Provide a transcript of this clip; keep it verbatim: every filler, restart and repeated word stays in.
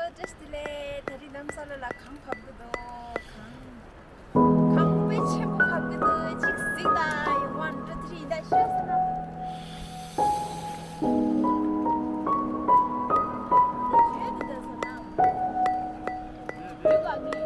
བཀྲ་ཤིས་བདེ་ལེགས། དེ་རིང་རྡ་རམ་ས་ལ་ལ་གངས་བབས་ཀྱི་འདུག་གངས། གངས་དཔེ་ཆེན་པོ་བབས་ཀྱི་འདུག་གཅིག་གཟིགས་དང་། ཡོང་བ་འགྲོ་དེ་རིང་ད་ཤོད་ཟེར་ན། དེ་བརྗོད་དེ་འདྲ་ཟེར་ན། དེ་བ་མི།